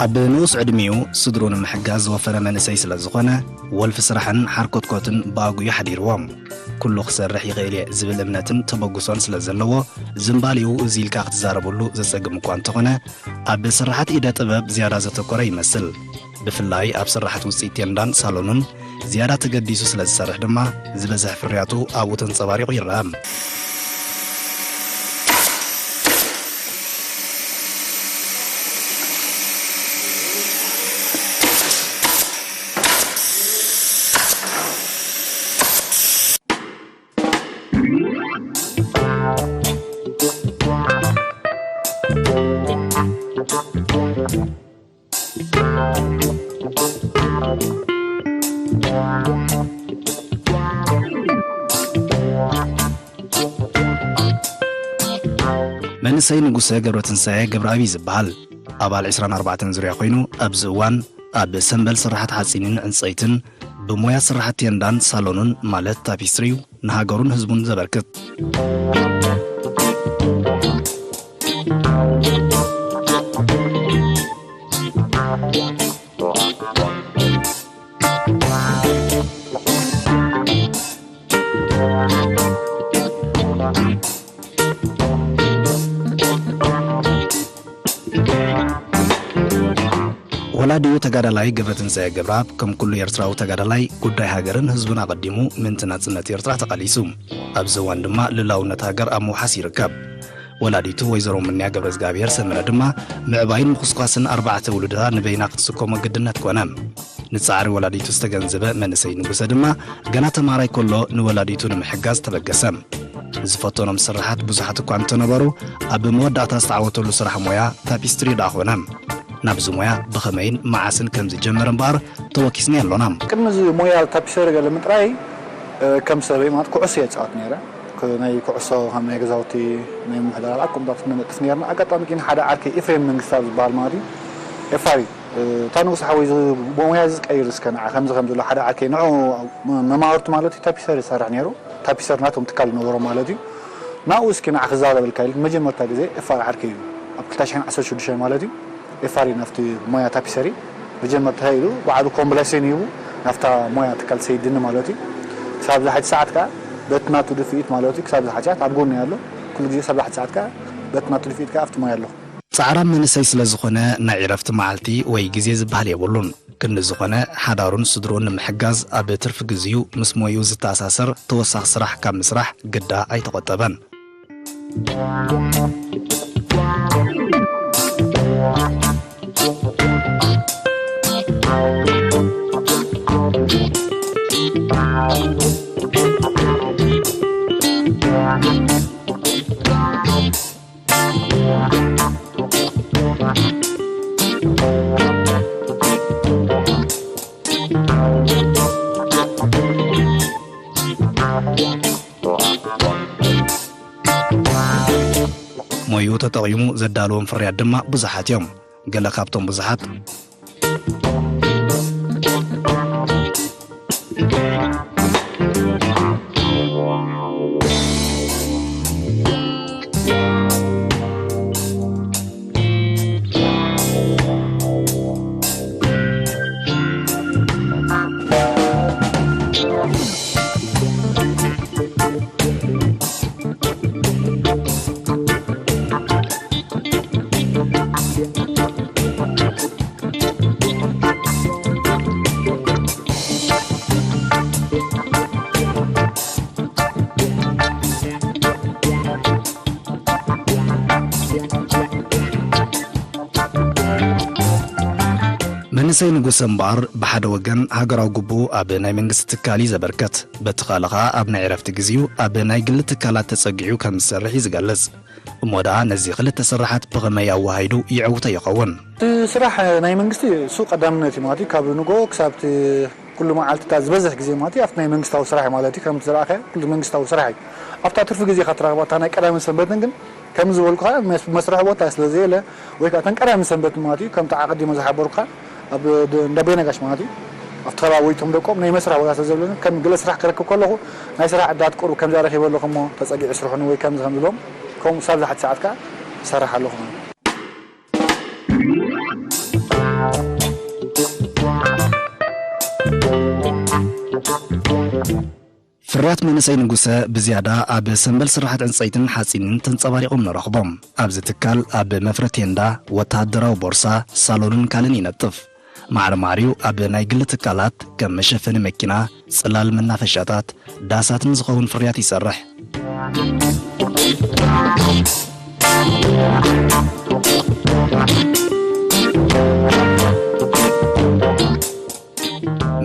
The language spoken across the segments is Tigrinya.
ኣብ ንኡስ ዕድሚኡ ስድርኡ ንምሕጋዝ ዝወፈረ መንእሰይ ስለ ዝኾነ፣ ወልፊ ስራሕን ሓርኮትኮትን ብኣግኡ ሓዲርዎ። ኩሉ ክሰርሕ ይኽእል እየ ዝብል እምነትን ተበግሶን ስለ ዘለዎ፣ ዝንባሌኡ እዚ ኢልካ ክትዛረበሉ ዘጸግም እኳ እንተኾነ፣ ኣብ ስራሓት ኢደ ጥበብ ዝያዳ ዘተኮረ ይመስል። ብፍላይ ኣብ ስራሓት ውጽኢት ቴንዳን ሳሎኑን ዝያዳ ተገዲሱ ስለ ዝሰርሕ ድማ፣ ዝበዝሕ ፍርያቱ ኣብኡ ተንጸባሪቑ ይረኣ። መንእሰይ ንጉሰ ገብረትንሳኤ ገብረኣብ እዩ ዝበሃል። ኣባል ዕስራን ኣርባዕተን ዙርያ ኮይኑ፣ ኣብዚ እዋን ኣብ ሰምበል ስራሓት ሓፂንን ዕንፀይትን ብሞያ ስራሓት ቴንዳን ሳሎኑን ማለት ታፒስትሪዩ ንሃገሩን ህዝቡን ዘበርክት። ወላዲኡ ተጋዳላይ ገብረትንሳኤ ገብረኣብ ከም ኩሉ ኤርትራዊ ተጋዳላይ ጉዳይ ሃገርን ህዝቡን ኣቐዲሙ ምእንቲ ናጽነት ኤርትራ ተቓሊሱ። ኣብዚ እዋን ድማ ልኡላውነት ሃገር ኣብ ምውሓስ ይርከብ። ወላዲቱ ወይዘሮ ምንያ ገብረዝጋብሄር ሰመረ ድማ ምዕባይን ምኹስኳስን ኣርባዕተ ውሉዳ ንበይና ክትስከሞ ግድነት ኮነ። ንጻዕሪ ወላዲቱ ዝተገንዘበ መንእሰይ ንጉሰ ድማ ገና ተማሃራይ ከሎ ንወላዲቱ ንምሕጋዝ ተበገሰ። ዝፈተኖም ስራሓት ብዙሓት እኳ እንተነበሩ፣ ኣብ መወዳእታ ዝተዓወተሉ ስራሕ ሞያ ታፒስትሪ ደኣ ኾነ። ናብዚ ሞያ ብኸመይን መዓስን ከም ዝጀመረ እምበኣር ተወኪስና ኣሎና። ቅድሚ እዚ ሞያ ታፒሰሪ ገለ ምጥራይ፣ እ፣ ከም ሰበይ ማለት ኩዕሶ እየ ዝጻወት ነይረ። ክ-፣ ናይ ኩዕሶ ከም ናይ ገዛውቲ ናይ ምምሕዳር ኣብ ቁምጣት ነነጥፍ ነይርና። ኣጋጣሚ ግን ሓደ ዓርከይ ኤፍሬም መንግስታብ ዝበሃል ማለት እዩ፣ ኤፋሪ፣ እ፣ "እታ ንጉስ ሓወይ፣ እዚ ብሞያ እዚ ቀይር እስከ ንዓ ከምዚ ከም ዘሎ ሓደ ዓርከይ ንዑ መማህርቱ ማለት እዩ ታፒሰሪ ይሰርሕ ነይሩ። ታፒሰሪ ናቶም ትካል ዝነበሮ ማለት እዩ። ናብኡ እስኪ ንዓ ክዛረበልካ" ኢሉ መጀመርታ ግዜ ኤፋሪ ዓርከይ እዩ። ኣብ ክልተ ሽሕን ዓሰርተ ሽዱሽተን ማለት እዩ። ኤፋሪ ናብቲ ሞያ ታፒሰሪ መጀመርታ ኢሉ ባዕሉ ኮምብላሴን ሂቡ ናብታ ሞያ ትካል ሰይድኒ ማለት እዩ። ክሳብ ዝሓጭ ሰዓት ከኣ በቲ ናቱ ድፍኢት ማለት እዩ። ክሳብ ዝሓጫት ኣብ ጎኒ ኣሎ። ኩሉ ግዜ ክሳብ ዝሓጭ ሰዓት ከኣ በቲ ናቱ ድፍኢት ከኣ ኣብቲ ሞያ ኣለኹ። ጻዕራም መንእሰይ ስለ ዝኾነ ናይ ዕረፍቲ መዓልቲ ወይ ግዜ ዝበሃል የብሉን። ክንዲ ዝኾነ ሓዳሩን ስድርኡን ንምሕጋዝ ኣብ ትርፊ ግዜኡ ምስ ሞይኡ ዝተኣሳሰር ተወሳኺ ስራሕ ካብ ምስራሕ ግዳ ኣይተቖጠበን። ሞይኡ ተጠቒሙ ዘዳለዎም ፍርያት ድማ ብዙሓት እዮም። ገለ ካብቶም ብዙሓት መንእሰይ ንጉሰ እምበኣር፣ ብሓደ ወገን ሃገራዊ ግቡኡ ኣብ ናይ መንግስቲ ትካል እዩ ዘበርከት፣ በቲ ካልእ ኸኣ ኣብ ናይ ዕረፍቲ ግዜኡ ኣብ ናይ ግሊ ትካላት ተጸጊዑ ከም ዝሰርሕ እዩ ዝገልጽ። እሞ ደኣ ነዚ ክልተ ስራሓት ብኸመይ ኣወሃሂዱ ይዕውቶ ይኸውን? እቲ ስራሕ ናይ መንግስቲ እሱ ቀዳምነት እዩ ማለት እዩ። ካብ ንግሆ ክሳብ እቲ ኩሉ መዓልትታት ዝበዝሕ ግዜ ማለት እዩ ኣብቲ ናይ መንግስታዊ ስራሕ እዩ ማለት እዩ። ከምቲ ዝረኣኻዮ ኩሉ መንግስታዊ ስራሕ እዩ። ኣብታ ትርፊ ግዜኻ ትረኽባ እታ ናይ ቀዳምን ሰንበትን ግን ከምዚ ዝበልኩኻ መስ-፣ መስርሒ ቦታ ስለ ዘየለ ወይ ከዓ እተን ቀዳምን ሰንበት ማለት እዩ ከምቲ ኣቐዲመ ዝሓበርኩኻ ኣብ ድ-፣ እንዳ ቤነጋሽ ማለት እዩ ኣብቲ ከባቢ ወይቶም ደቆም ናይ መስርሒ ቦታ ስለ ዘብለኒ ከም ገለ ስራሕ ክረክብ ከለኹ ናይ ስራሕ ዕዳት ቁሩብ ከምዚ ረኺበ ኣለኹ እሞ ተጸጊዑ ስርሑኒ ወይ ከምዚ ከም ዝብሎም ከምኡ ሳብ ዝሓት ሰዓት ከዓ እሰርሕ ኣለኹ ማለት እዩ። ፍርያት መንእሰይ ንጉሰ ብዝያዳ ኣብ ሰንበል ስራሓት ዕንጸይትን ሓጺንን ተንጸባሪቖም ንረኽቦም። ኣብዚ ትካል ኣብ መፍረ ቴንዳ፣ ወተሃደራዊ ቦርሳ፣ ሳሎንን ካልእን ይነጥፍ። ማዕረ ማዕሪኡ ኣብ ናይ ግሊ ትካላት ከም መሸፈኒ መኪና፣ ጽላል መናፈሻታት፣ ዳሳትን ዝኸውን ፍርያት ይሰርሕ።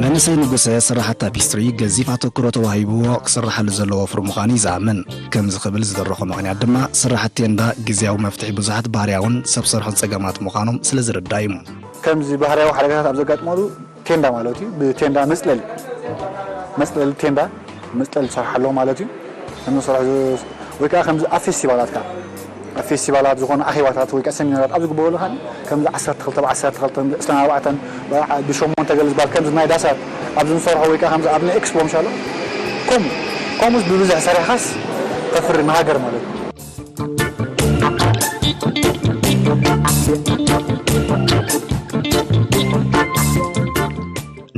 መንእሰይ ንጉሰ ስራሓት ታፒስትሪ ገዚፍ ኣተኩሮ ተዋሂብዎ ክስርሓሉ ዘለዎ ፍር ምዃኑ እዩ ዝኣምን። ከምዚ ክብል ዝደረኾ ምኽንያት ድማ ስራሓት ቴንዳ ግዝያዊ መፍትሒ ብዙሓት ባህርያውን ሰብ ሰርሖን ጸገማት ምዃኖም ስለ ዝርዳእ እዩ። ከምዚ ባህርያዊ ሓደጋታት ኣብ ዘጋጥመሉ ቴንዳ ማለት እዩ። ብቴንዳ መጽለሊ፣ መጽለሊ ቴንዳ፣ መጽለሊ ዝሰርሓ ኣለዎ ማለት እዩ። ከምዚ ዝሰርሑ ዝ-፣ ወይ ከዓ ከምዚ ኣብ ፌስቲቫላት ከኣ፣ ኣብ ፌስቲቫላት ዝኾነ ኣኼባታት ወይ ከዓ ሰሚናራት ኣብ ዝግበረሉ ከኣ ከምዚ ዓሰርተ ክልተ ብ ዓሰርተ ክልተ፣ ዕስራን ኣርባዕተን፣ ብ-፣ ብሸሞንተ ገለ ዝበሃል ከምዚ ናይ ዳሳት ኣብዚ ንሰርሖ ወይ ከዓ ከምዚ ኣብ ናይ ኤክስፖ ምሻሎ ከምኡ፣ ከምኡስ ብብዝሒ ሰሪሕኻስ ተፍሪ ንሃገር ማለት እዩ።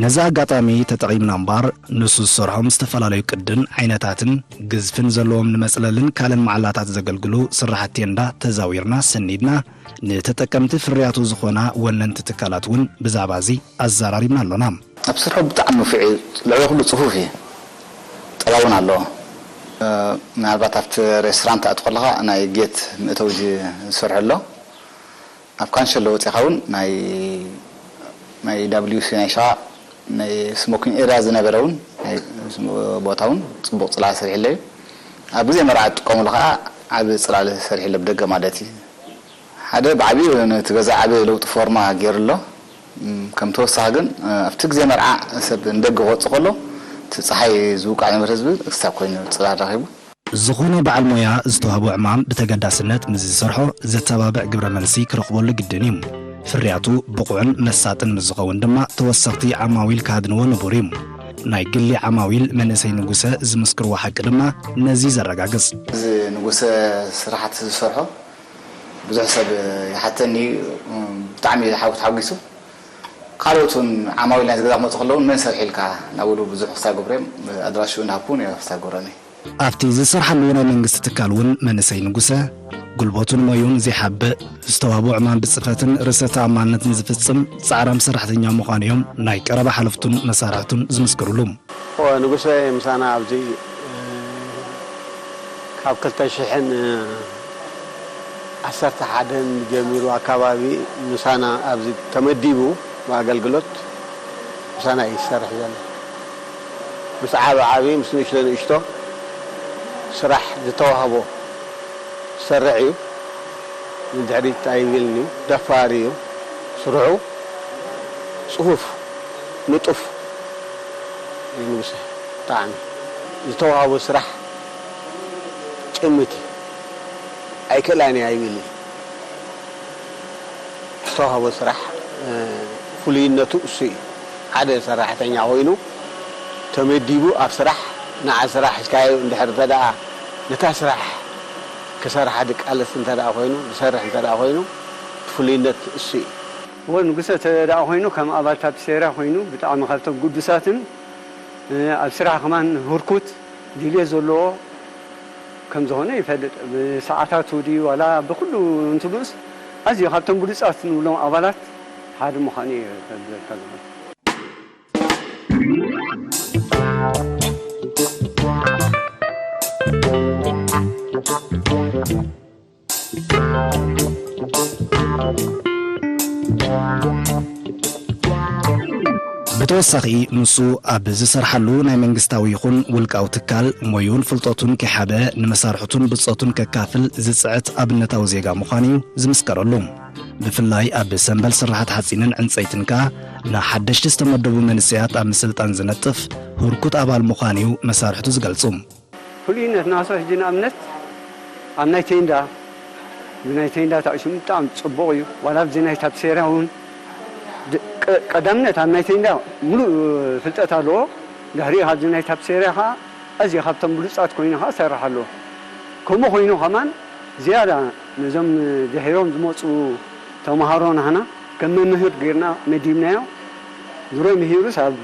ነዚ ኣጋጣሚ ተጠቒምና እምበኣር፣ ንሱ ዝሰርሖም ዝተፈላለዩ ቅድን ዓይነታትን ግዝፍን ዘለዎም ንመጽለልን ካልእን መዓላታት ዘገልግሉ ስራሕቲ ቴንዳ ተዛዊርና ሰኒድና፣ ንተጠቀምቲ ፍርያቱ ዝኾና ወነንቲ ትካላት እውን ብዛዕባ እዚ ኣዘራሪብና ኣሎና። ኣብ ስርሑ ብጣዕሚ ንፉዕ እዩ። ልዕሊ ኩሉ ጽፉፍ እዩ። ጠባብ እውን ኣለዎ። እ፣ ምናልባት ኣብቲ ሬስቶራንት ትኣቱ ከለኻ ናይ ጌት መእተዊ ዝሰርሑ ኣሎ። ኣብ ካንሸሎ ወጺኻ እውን ናይ፣ ናይ ዳብሊዩ ሲ ናይ ሸዋ ናይ ስሞኪንግ ኤርያ ዝነበረ እውን ናይ ስሞ-፣ ቦታ እውን ጽቡቕ ጽላል ሰሪሕለይ። ኣብ ግዜ መርዓ ትጥቀሙሉ ከኣ ዓቢ ጽላል ሰሪሕለ ብደገ ማለት እዩ። ሓደ ብዓቢኡ ነቲ ገዛ ዓቢ ለውጢ ፎርማ ገይሩ ኣሎ። እም፣ ከም ተወሳኺ ግን፣ እ፣ ኣብቲ ግዜ መርዓ ሰብ ንደገ ክወጽእ ከሎ፣ እቲ ጸሓይ ዝውቃዕ ዝነበረ ህዝቢ ክሳብ ኮይኑ ጽላል ረኺቡ። ዝኾነ በዓል ሞያ ዝተዋህቦ ዕማም ብተገዳስነት ምስ ዝሰርሖ ዘተባብዕ ግብረ መልሲ ክረኽበሉ ግድን እዩ። ፍርያቱ ብቑዕን መሳጥን ምስ ዝኸውን ድማ ተወሰኽቲ ዓማዊል ከሃድንዎ ንቡር እዩ። ናይ ግሊ ዓማዊል መንእሰይ ንጉሰ ዝምስክርዎ ሓቂ ድማ ነዚ ዘረጋግጽ። እዚ ንጉሰ ስራሓት ዝሰርሖ ብዙሕ ሰብ ይሓተኒ፣ ብጣዕሚ ሓው-፣ ተሓጒሱ። ካልኦት እውን ዓማዊል ናይዚ ገዛ ክመፁ ከለዉ እውን መን ሰርሒልካ እናበሉ ብዙሕ ክሳብ ገብሮም ኣድራሽኡ እናሃብኩ እውን እየ ክሳብ ገብረኒ። ኣብቲ ዝሰርሓሉ ናይ መንግስቲ ትካል እውን መንእሰይ ንጉሰ ጉልበቱን ሞዩን ዘይሓብእ፣ ዝተዋህቦ ዕማም ብፅፈትን ርእሰ ተኣማንነትን ዝፍፅም ፃዕራም ሰራሕተኛ ምዃኑ እዮም ናይ ቀረባ ሓለፍቱን መሳርሕቱን ዝምስክሩሉ። ንጉሰ ምሳና ኣብዚ ካብ ክልተ ሽሕን ዓሰርተ ሓደን ጀሚሩ ኣካባቢ ምሳና ኣብዚ ተመዲቡ ብኣገልግሎት ምሳና እዩ ዝሰርሕ ዘሎ። ምስ ዓቢ ዓቢ፣ ምስ ንእሽቶ ንእሽቶ ስራሕ ዝተዋህቦ ዝሰርሕ እዩ። ንድሕሪት ኣይብልን እዩ። ደፋር እዩ። ስርሑ ጽፉፍ፣ ንጡፍ እዩ ንጉሰ። ብጣዕሚ ዝተዋህቦ ስራሕ ጭምት እዩ። ኣይክእላን እየ ኣይብል እዩ። ዝተዋህቦ ስራሕ ፍሉይነቱ እሱ እዩ። ሓደ ሰራሕተኛ ኮይኑ ተመዲቡ ኣብ ስራሕ ንዓ ስራሕ ሒዝካዮ እንድሕር እንተ ደኣ ነታ ስራሕ ክሰርሓ ድቃለስ እንተ ደኣ ኮይኑ ዝሰርሕ እንተ ደኣ ኮይኑ እቲ ፍሉይነት እሱ እዩ። እወ ንጉሰ እንተ ደኣ ኮይኑ ከም ኣባል ታፒሴርያ ኮይኑ ብጣዕሚ ካብቶም ግዱሳትን ኣብ ስራሕ ከማን ህርኩት ድልየት ዘለዎ ከም ዝኾነ ይፈልጥ። ብሰዓታቱ ድዩ ዋላ ብኩሉ እንትኑስ ኣዝዩ ካብቶም ብሉጻት ንብሎም ኣባላት ሓደ ምዃኑ እዩ ከብዘካ ዝኾነ። ብተወሳኺ ንሱ ኣብ ዝሰርሓሉ ናይ መንግስታዊ ይኹን ውልቃዊ ትካል ሞዩን ፍልጠቱን ከይሓበ ንመሳርሕቱን ብጾቱን ከካፍል ዝጽዕት ኣብነታዊ ዜጋ ምዃኑ እዩ ዝምስከረሉ። ብፍላይ ኣብ ሰምበል ስርሓት ሓጺንን ዕንጸይትን ከኣ ንሓደሽቲ ዝተመደቡ መንእሰያት ኣብ ምስልጣን ዝነጥፍ ህርኩት ኣባል ምዃኑ እዩ መሳርሕቱ ዝገልጹ። ፍሉይነት ናቱ ሕጂ ንኣብነት ኣብ ናይ ቴንዳ ብናይ ቴንዳ ተኣሽሙ ብጣዕሚ ፅቡቕ እዩ። ዋላ ኣብዚ ናይ ታፕሴራ እውን ቀዳምነት ኣብ ናይ ቴንዳ ሙሉእ ፍልጠት ኣለዎ። ድሕሪኡ ካብዚ ናይ ታፕሴራ ከዓ ኣዝዩ ካብቶም ብሉፃት ኮይኑ ከዓ ይሰርሕ ኣለዎ። ከምኡ ኮይኑ ከማን ዝያዳ ነዞም ድሒሮም ዝመፁ ተምሃሮ ናህና ከም መምህር ጌርና መዲብናዮ። ድሮ ምሂሩስ ኣብ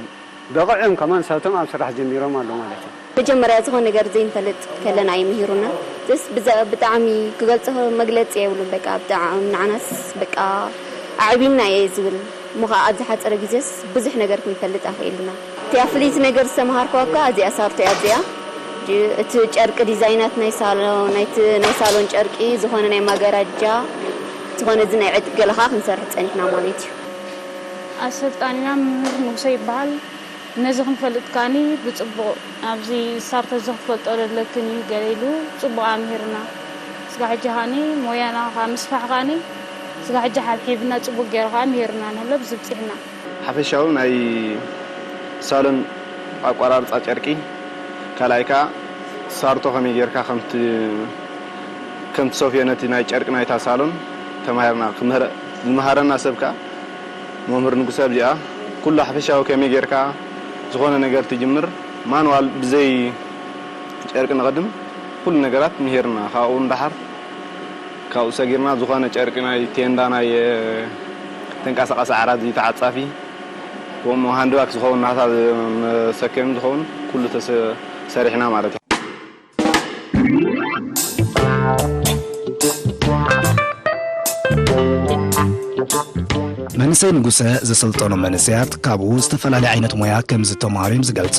በቒዖም ከማን ንሳቶም ኣብ ስራሕ ጀሚሮም ኣለዉ ማለት እዩ። መጀመርያ ዝኾነ ነገር ዘይንፈልጥ ከለና እዩ ምሂሩና። ጀስት ብጣዕሚ ክገልፆ መግለፂ የብሉን በቃ ብጣዕሚ ንዓናስ በቃ ኣዕቢንና እየ ዝብል እሞ ከዓ ኣብ ዝሓፀረ ግዜስ ብዙሕ ነገር ክንፈልጥ ኣኽኢሉና። እቲኣ ፍልይቲ ነገር ዝተምሃርክዋ እኳ እዚኣ ሳርቶ እያ ኣብዚኣ እቲ ጨርቂ ዲዛይናት ናይ ሳሎን ናይቲ ናይ ሳሎን ጨርቂ ዝኾነ ናይ ማጋረጃ ዝኾነ እዚ ናይ ዕጥቂ ገለ ከዓ ክንሰርሕ ፀኒሕና ማለት እዩ። ኣሰልጣኒና መምህር ንጉሰ ይበሃል። ነዚ ክንፈልጥ ከኣኒ ብጽቡቕ ኣብዚ ሳርቶ እዚ ክትፈልጦ ደለክን እዩ ገለ ኢሉ ጽቡቕ ኣምሂርና። ስጋዕ ሕጂ ከኣኒ ሞያና ከኣ ምስፋሕ ከኣኒ ስጋዕ ሕጂ ሓብሒብና ጽቡቕ ገይሩ ከኣ ምሂርና ንህሎ ብዝብጺሕና። ሓፈሻዊ ናይ ሳሎን ኣቆራርጻ ጨርቂ ካልኣይ ከኣ ሳርቶ ከመይ ጌርካ ከምቲ ከም ትሰፍዮ ነቲ ናይ ጨርቂ ናይታ ሳሎን ተማሂርና። ክምህረ ዝመሃረና ሰብ ከኣ መምህር ንጉሰ ኣብዚኣ ኩሉ ሓፈሻዊ ከመይ ጌርካ ዝኾነ ነገር ትጅምር ማንዋል ብዘይ ጨርቂ ንቐድም ኩሉ ነገራት ምሂርና። ካብኡ ንደሓር ካብኡ ሰጊርና ዝኾነ ጨርቂ ናይ ቴንዳ ናይ ተንቀሳቐሲ ዓራት ተዓጻፊ ከምኡ ሃንድባግ ዝኸውን ናታ መሰከሚ ዝኸውን ኩሉ ተሰሪሕና ማለት እዩ። መንእሰይ ንጉሰ ዘሰልጠኖም መንእሰያት ካብኡ ዝተፈላለየ ዓይነት ሞያ ከም ዝተምሃሩ እዮም ዝገልጹ።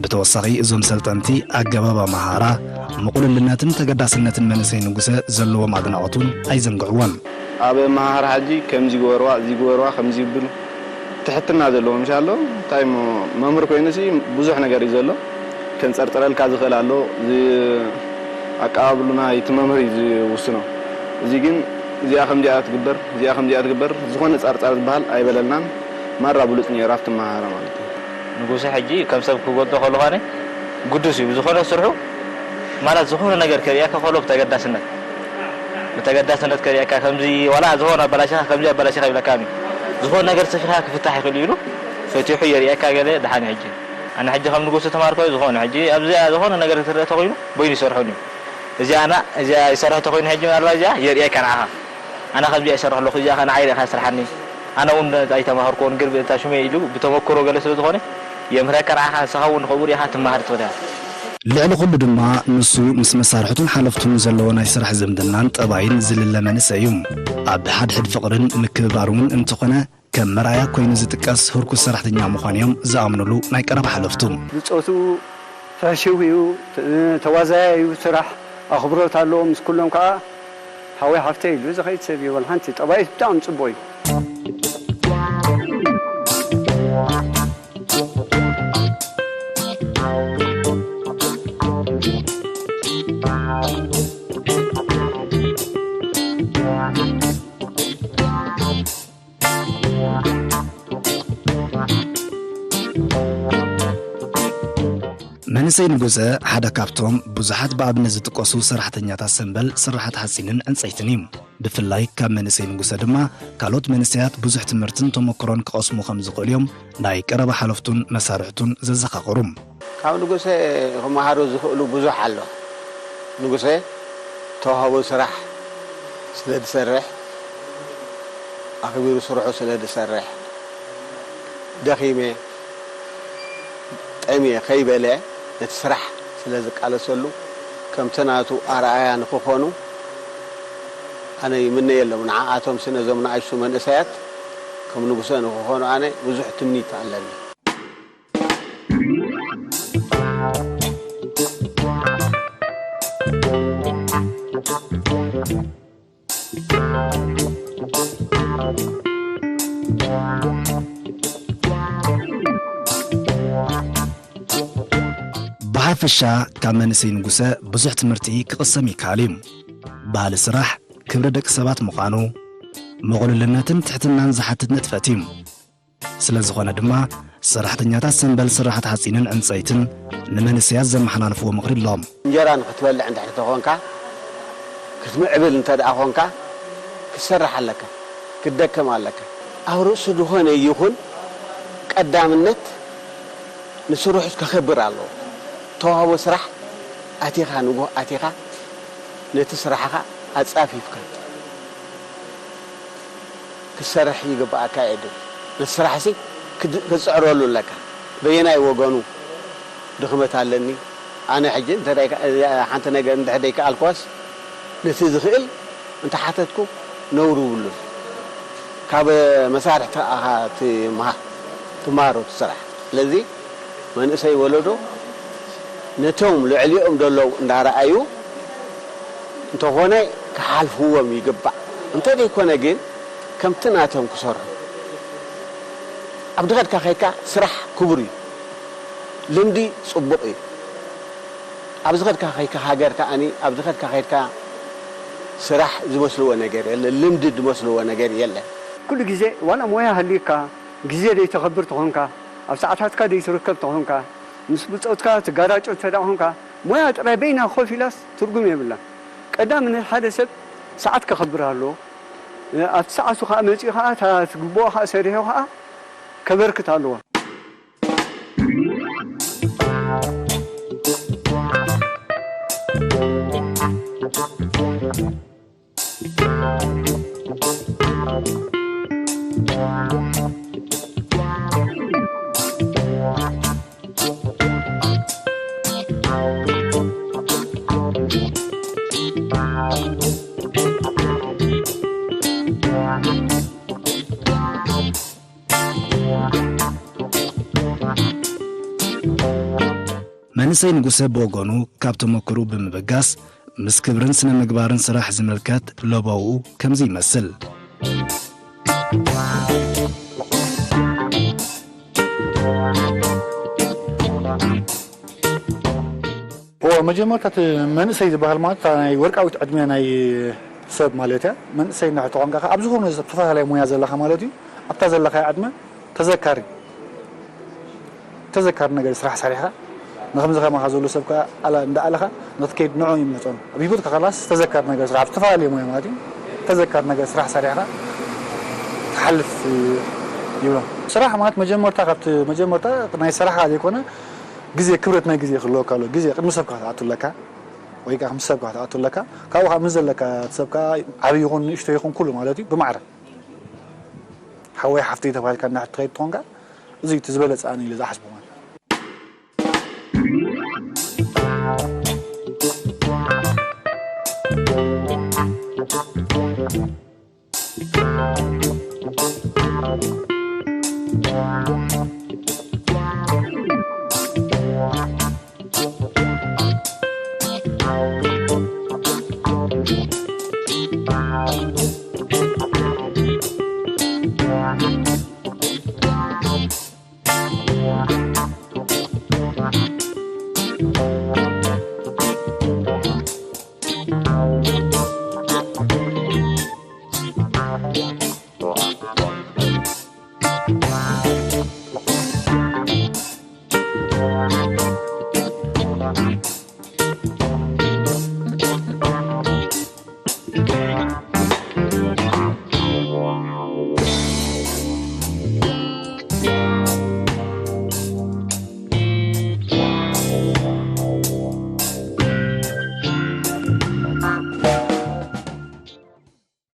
ብተወሳኺ እዞም ሰልጠንቲ ኣገባብ ኣመሃህራ፣ ምቕሉልነትን ተገዳስነትን መንእሰይ ንጉሰ ዘለዎም ኣድናቖት እውን ኣይዘንግዕዎን። ኣብ ኣመሃህራ ሕጂ ከምዚ ግበርዋ፣ እዚ ግበርዋ፣ ከምዚ ይብል ትሕትና ዘለዎ ምሻሎ እንታይ እሞ መምህር ኮይኑሲ ብዙሕ ነገር እዩ ዘሎ ከንፀርፅረልካ ዝኽእል ኣሎ ኣቀባብሉ ናይቲ መምህር እዩ ዝውስኖ እዚ ግን እዚኣ ከምዚኣ ትግበር እዚኣ ከምዚኣ ትግበር ዝኾነ ፀርፀር ዝበሃል ኣይበለልናን ማራ ብሉፅ ነይሩ ኣብቲ መሃራ ማለት እዩ። ንጉሰ ሕጂ ከም ሰብ ክገልፆ ከለኳኒ ግዱስ እዩ ብዝኾነ ስርሑ ማለት ዝኾነ ነገር ከርእየካ ከሎ ብተገዳስነት ብተገዳስነት ከርእየካ ከምዚ ዋላ ዝኾነ ኣበላሽኻ ከምዚ ኣበላሽኻ ይብለካ እዩ ዝኾነ ነገር ሰፊኻ ክፍታሕ ይኽእል እዩ ኢሉ ፈቲሑ የርእየካ ገለ ደሓን ሕጂ ኣነ ሕጂ ከም ንጉስ ተማርኮ ዝኾነ ሕጂ ኣብዚኣ ዝኾነ ነገር ክትርኢ ተኾይኑ በይኑ ይሰርሖን እዩ እዚኣ ኣና እዚኣ ይሰርሖ ተኾይኑ ሕጂ ምናልባት እዚኣ የርእየካ ንዓኻ ኣነ ከምዚኣ ይሰርሕ ኣለኹ እዚኣ ኸ ንዓይ ርኢኻ ስርሓኒ ኣነ እውን ኣይተማሃርኩዎን ግን እታ ሽመይ ኢሉ ብተመክሮ ገለ ስለ ዝኾነ የምህረካ ንዓኻ ንስኻ እውን ንኸብኡ ርኢኻ ትመሃር ትኽእል ኢኻ። ልዕሊ ኩሉ ድማ ንሱ ምስ መሳርሕቱን ሓለፍቱን ዘለዎ ናይ ስራሕ ዝምድናን ጠባይን ዝልለ መንእሰይ እዩ። ኣብ ሓድሕድ ፍቕርን ምክብባር እውን እንተኾነ ከም መርኣያ ኮይኑ ዝጥቀስ ህርኩት ሰራሕተኛ ምዃኑ እዮም ዝኣምኑሉ ናይ ቀረባ ሓለፍቱ። ብጾቱ ፍሕሽው እዩ፣ ተዋዛያይ እዩ፣ ስራሕ ኣኽብሮት ኣለዎ፣ ምስ ኩሎም ከዓ ሓወይ ሓፍተይ ኢሉ ዝኸይድ ሰብ እዩ፣ ወላ ሓንቲ ጠባዩ ብጣዕሚ ጽቡቕ እዩ። መንእሰይ ንጉዘ ሓደ ካብቶም ብዙሓት ብኣብነት ዝጥቀሱ ሰራሕተኛታት ሰምበል ስራሓት ሓፂንን ዕንፀይትን እዩ። ብፍላይ ካብ መንእሰይ ንጉሰ ድማ ካልኦት መንእሰያት ብዙሕ ትምህርትን ተመክሮን ክቐስሙ ከም ዝኽእሉ እዮም ናይ ቀረባ ሓለፍቱን መሳርሕቱን ዘዘኻኽሩ። ካብ ንጉሰ ክመሃሩ ዝኽእሉ ብዙሕ ኣሎ። ንጉሰ ተዋህቦ ስራሕ ስለ ዝሰርሕ፣ ኣኽቢሩ ስርሑ ስለ ዝሰርሕ፣ ደኺመ ጠምየ ከይበለ ነቲ ስራሕ ስለ ዝቃለሰሉ፣ ከምቲ ናቱ ኣርኣያ ንኽኾኑ ኣነ ይምነየሎም። ንዓኣቶም ስነ እዞም ንኣሽቱ መንእሰያት ከም ንጉሰ ንኽኾኑ ኣነ ብዙሕ ትምኒት ኣለኒ። ብሓፈሻ ካብ መንእሰይ ንጉሰ ብዙሕ ትምህርቲ ክቕሰም ይከኣል እዩ። ባህሊ ስራሕ፣ ክብሪ ደቂ ሰባት ምዃኑ፣ ምቕሉልነትን ትሕትናን ዝሓትት ንጥፈት እዩ። ስለ ዝኾነ ድማ፣ ሰራሕተኛታት ሰምበል ስራሓት ሓጺንን ዕንጸይትን ንመንእሰያት ዘመሓላልፍዎ ምኽሪ ኣሎ። እንጀራ ንኽትበልዕ እንድሕር ተኾንካ፣ ክትምዕብል እንተ ደኣ ኾንካ፣ ክትሰርሕ ኣለካ፣ ክትደክም ኣለካ። ኣብ ርእሲ ዝኾነ ይኹን ቀዳምነት ንስርሑ ከኸብር ኣለዎ። ተዋህቦ ስራሕ ኣቲኻ፣ ንግሆ ኣቲኻ፣ ነቲ ስራሕኻ ኣጻፊፍካ ክትሰርሕ ይግብኣካ እዩ ድብል። ነቲ ስራሕሲ ክድ-፣ ክትጽዕረሉ ኣለካ። በየናይ ወገኑ ድኽመት ኣለኒ? ኣነ ሕጂ እንተ ደይ-፣ ሓንቲ ነገር እንድሕር ደይከኣልኩዋስ፣ ነቲ ዝኽእል እንተሓተትኩ ነውሪ ይብሉን። ካብ መሳርሕቲ ኢኻ ትምሃ-፣ ትምሃሮ እቲ ስራሕ። ስለዚ መንእሰይ ወለዶ ነቶም ልዕሊኦም ዘለዉ እንዳረኣዩ እንተኾነ ክሓልፍዎም ይግባእ። እንተደይኮነ ግን ከምቲ ናቶም ክሰርሑ። ኣብ ዝኸድካ ከይድካ ስራሕ ክቡር እዩ። ልምዲ ጽቡቕ እዩ። ኣብ ዝኸድካ ከይድካ ሃገር ከኣኒ፣ ኣብ ዝኸድካ ከይድካ ስራሕ ዝመስልዎ ነገር የለን፣ ልምዲ ዝመስልዎ ነገር የለን። ኩሉ ግዜ ዋላ ሞያ ሃልዩካ ግዜ ደይተኸብር ተኾንካ፣ ኣብ ሰዓታትካ ደይትርከብ ተኾንካ፣ ምስ ብጾትካ ትጋራጮ እንተ ደኣ ኾንካ፣ ሞያ ጥራይ በይና ኮፍ ኢላስ ትርጉም የብላን። ቀዳምነት ሓደ ሰብ ሰዓት ከኸብር ኣለዎ። ኣብቲ ሰዓቱ ኸኣ መጺኡ ኸኣ እታ ትግብኦ ኸኣ ሰሪሑ ኸኣ ከበርክት ኣለዎ። መንእሰይ ንጉሰ ብወገኑ ካብ ተመክርኡ ብምብጋስ፣ ምስ ክብርን ስነ ምግባርን ስራሕ ዝምልከት ለበውኡ ከምዚ ይመስል። እዎ፣ መጀመርታ እቲ መንእሰይ ዝበሃል ማለት እታ ናይ ወርቃዊት ዕድመ ናይ ሰብ ማለት እያ። መንእሰይ እንድሕር ተኾንካ፣ ኣብ ዝኾነ ዝተፈላለየ ሞያ ዘለኻ ማለት እዩ። ኣብታ ዘለኻያ ዕድመ ተዘካሪ፣ ተዘካሪ ነገር ስራሕ ሰሪሕኻ፣ ንከምዚ ከማኻ ዘሎ ሰብ ከኣ ኣላ-፣ እንዳኣለኻ ንክትከይድ ንዕኡ ይምህጾም። ኣብ ህይወትካ ከላስ ተዘካሪ ነገር ስራሕ፣ ኣብ ዝተፈላለየ ሞያ ማለት እዩ። ተዘካሪ ነገር ስራሕ ሰሪሕኻ ትሓልፍ ይብሎም። ስራሕ ማለት መጀመርታ፣ ካብቲ መጀመርታ ናይ ስራሕኻ ዘይኮነ፣ ግዜ፣ ክብረት ናይ ግዜ ክህልወካ ኣሎ። ግዜ ቅድሚ ሰብካ ክትኣቱ ኣለካ፣ ወይ ከኣ ምስ ሰብካ ክትኣቱ ኣለካ። ካብኡ ከኣ ምስ ዘለካ፣ እቲ ሰብካ ዓብዪ ይኹን ንእሽቶ ይኹን ኩሉ ማለት እዩ፣ ብማዕረ ሓወይ ሓፍተይ ተባሂልካ እንድሕር ትኸይድ ትኾንካ፣ እዚ እቲ ዝበለጸ ኣነ ኢለ ዝሓስቦ ማለት እዩ።